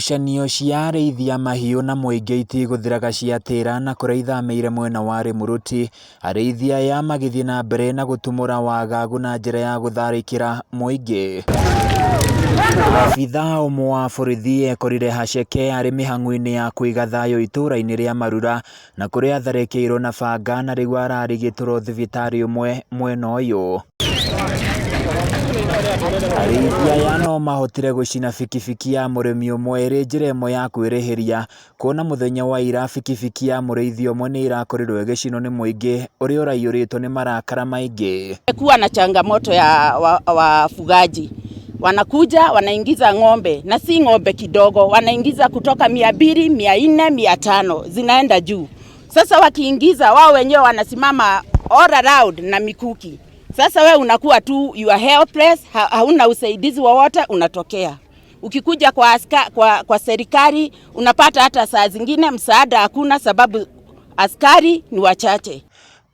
Ngucanio cia arĩithi a mahiũ na mũingĩ itigũthiraga ciatĩra na kũrĩa ithamĩire mwena wa Rĩmũrũti, arĩithi aya magĩthiĩ na mbere na gũtumũra wagagu na njĩra ya gũtharĩkĩra mũingĩ. Abithaa ũmwe wa borithi ekorire haceke arĩ mĩhang'o-inĩ ya kũiga thayũ itũra-inĩ rĩa Marura na kũrĩa atharĩkĩirwo na banga na rĩu ararigitĩrwo thibitarĩ ũmwe mwena ũyũ. Arĩithi aya no mahotire gũcina bikibiki ya mũrĩmi ũmwe ĩrĩ njĩra ĩmwe ya kwĩrĩhĩria kuona mũthenya wa ira bikibiki ya mũrĩithi ũmwe nĩ ĩrakorirwo ĩgĩcinwo nĩ mũingĩ ũrĩa ũraiyũrĩtwo nĩ marakara maingĩ. Kuwa na changamoto ya wafugaji wanakuja wanaingiza ng'ombe na si ng'ombe kidogo, wanaingiza kutoka 200, 400, 500 zinaenda juu. Sasa wakiingiza wao wenyewe wanasimama all around na mikuki. Sasa we unakuwa tu you are helpless, hauna usaidizi wowote unatokea. Ukikuja kwa serikali unapata hata saa zingine msaada hakuna, sababu askari ni wachache.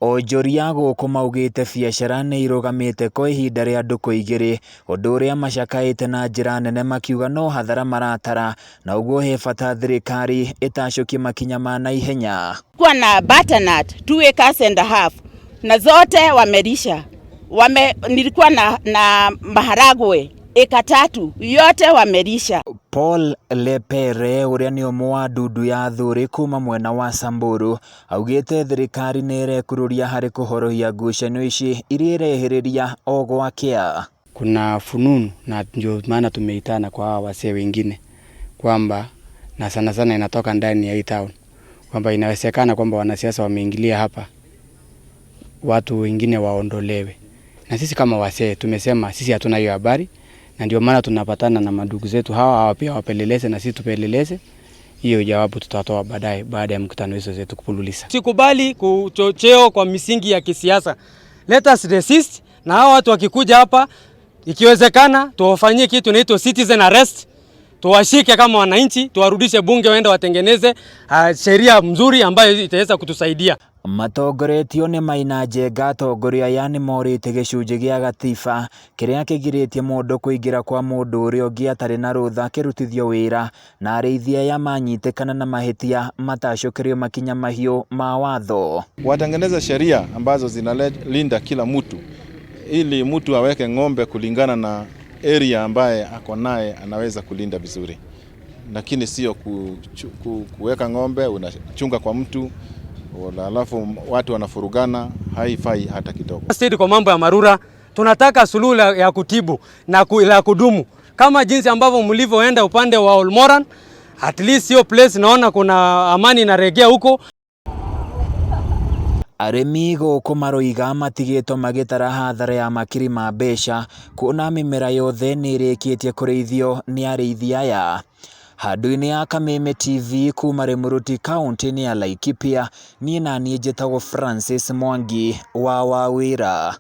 Onjoria gũkũ maugĩte biacara nĩ irũgamĩte kwa ihinda rĩa ndukũ igĩrĩ ũndũ ũrĩa macakaĩte na njĩra nene makiuga no hathara maratara na ũguo he bata thirikari ĩtacũkie makinya ma naihenya. Kuwa na butternut 2.5 acres na zote wamelisha. Nilikuwa na maharagwe eka 3 yote wamelisha. Paul Lepere ũrĩa nĩ ũmwe wa ndundu ya athuri kuma mwena wa Samburu augĩte thirikari nĩ ĩrekururia harĩ kũhorohia ngucanio ici iria irehĩrĩria o gwakĩa. Kuna fununu na ndio maana tumeitana kwa hawa wasee wengine kwamba na sana sana inatoka ndani ya hii town kwamba inawezekana kwamba wanasiasa wameingilia hapa, watu wengine waondolewe, na sisi kama wasee tumesema sisi hatuna hiyo habari, na ndio maana tunapatana na mandugu zetu hawa hawa pia wapeleleze na sisi tupeleleze. Hiyo jawabu tutatoa baadaye baada ya mkutano hizo zetu kupululisa. Sikubali kuchocheo kwa misingi ya kisiasa. Let us resist, na hao watu wakikuja hapa, ikiwezekana tuwafanyie kitu inaitwa citizen arrest, tuwashike kama wananchi, tuwarudishe bunge waende watengeneze sheria mzuri ambayo itaweza kutusaidia. Matongoretio nĩ Maina Njenga, atongoria aya nĩ morĩte gĩcunjĩ gĩa gatiba kĩrĩa kĩgirĩtie mũndũ kũingĩra kwa mũndũ ũrĩa ũngĩ atarĩ na rũtha akĩrutithio wĩra, na arĩithi aya manyitĩkana na mahĩtia matacũkĩrio makinya mahiũ ma watho. Watengeneze sheria ambazo zinalinda kila mtu ili mtu aweke ng'ombe kulingana na area ambaye ako naye anaweza kulinda vizuri, lakini sio kuweka ng'ombe unachunga kwa mtu alafu watu wanafurugana, haifai hata kidogo. State kwa mambo ya Marura tunataka suluhu ya kutibu na la kudumu kama jinsi ambavyo mlivyoenda upande wa Olmoran, at least hiyo place naona kuna amani inaregea huko. Arĩmi gũkũ maroiga matigĩtwo magĩtara hathara ya makiri ma mbeca kuona mĩmera yothe nĩ ĩrĩkĩtie kũrĩithio nĩ arĩithi aya. Handũ-inĩ ya Kameme TV kuma Rĩmũrũti kaũntĩ-inĩ ya Laikipia, niĩ naniĩ njĩtagwo Francis Mwangi wa Wawĩra.